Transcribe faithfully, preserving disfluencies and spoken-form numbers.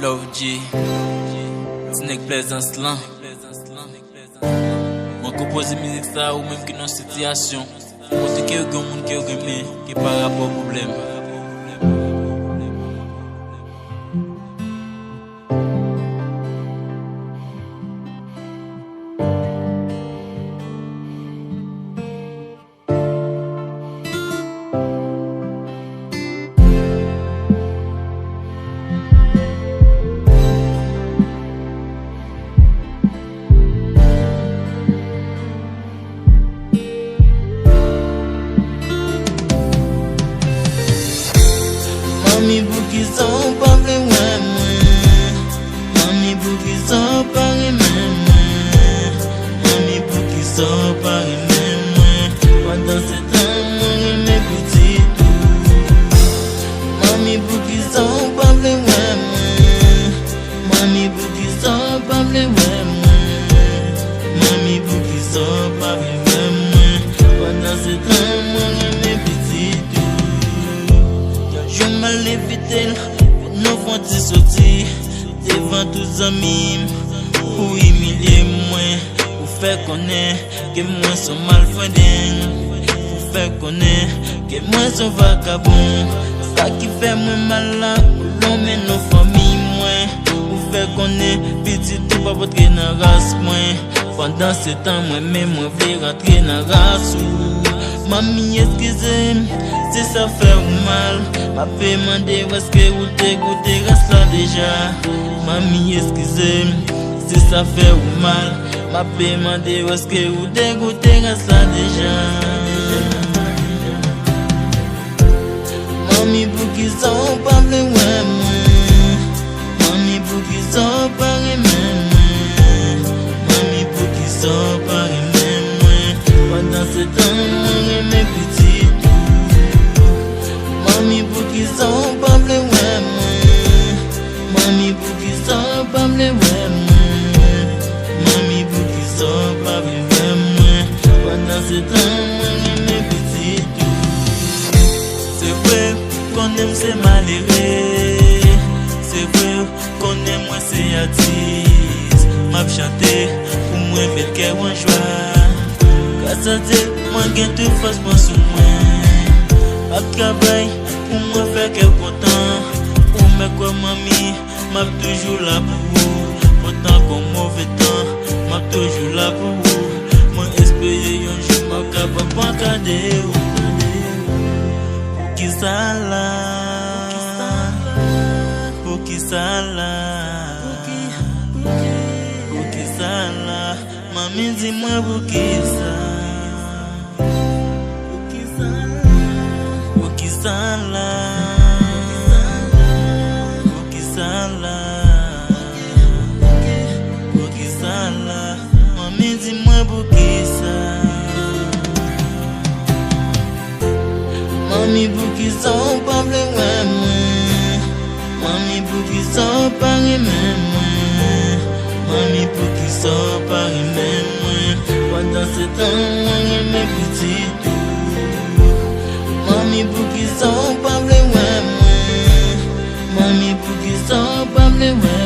Love G, ti nèg Plezans lan. Mwen konpoze mizik sa ou menm ki nan sitiyasyon kote ke ou gen moun ke ou renmen ki pa rapò pwoblèm. Manmi, poukisa w pa vle wè mwen? Manmi, poukisa w pa renmen mwen? Manmi, poukisa w pa renmen mwen? Pandan se tan mwen renmen pitit ou. Manmi, poukisa w pa vle wè mwen? Manmi, poukisa w pa vle wè mwen? Manmi, poukisa w pa vle wè mwen? Pandan se tan mwen renmen pitit ou. Yon jou m al envite l pou nou fè yon ti soti devan tout zanmi m, ou imilye mwen, ou fè konnen ke mwen se yon malfrendeng, ou fè konnen ke mwen se yon vakabon. Sa ki fè mwen mal la, ou lonmen non fanmi mwen, ou fè konnen pitit ou p ap rantre nan ras mwen. Pandan se tan mwen menm mwen vle rantre nan ras ou. Manmi, eskize m si sa fè ou mal. M ap mande w èske ou te goute ras la deja. Manmi, eskize m si sa fè ou mal. M ap mande w èske ou te goute ras la deja. Manmi, poukisa w pa vle wè mwen? Manmi, poukisa w pa renmen mwen? Manmi, poukisa w pa renmen mwen? Pandan se tan mwen renmen pitit ou. Manmi, poukisa w pa vle wè mwen? Manmi, poukisa w pa vle wè mwen? Manmi, poukisa w pa vle wè mwen? Pandan se tan mwen renmen pitit ou. Se vre, ou konnen m se malere. Se vre, ou konnen mwen se atis. M ap chante pou mwen met kè w an jwa. Gras a Dye, mwen gen tout fòs mwen sou mwen. M ap travay pou mwen fè kè w kontan. Ou mèt kwè, manmi, m ap toujou la pou ou. Bon tan kon move tan, m ap toujou la pou ou. Mwen espere yon jou m ap kapab ankadre ou. Poukisa la? Poukisa la? Poukisa la? Manmi, di mwen poukisa? Poukisa la? Poukisa la? Poukisa la? Manmi, di mwen poukisa? Manmi, poukisa w pa vle wè mwen? Manmi, poukisa w pa renmen mwen? Manmi, poukisa w pa renmen mwen? Pandan se tan mwen renmen pitit ou. Manmi, poukisa w pa vle wè mwen? Manmi, poukisa w pa vle wè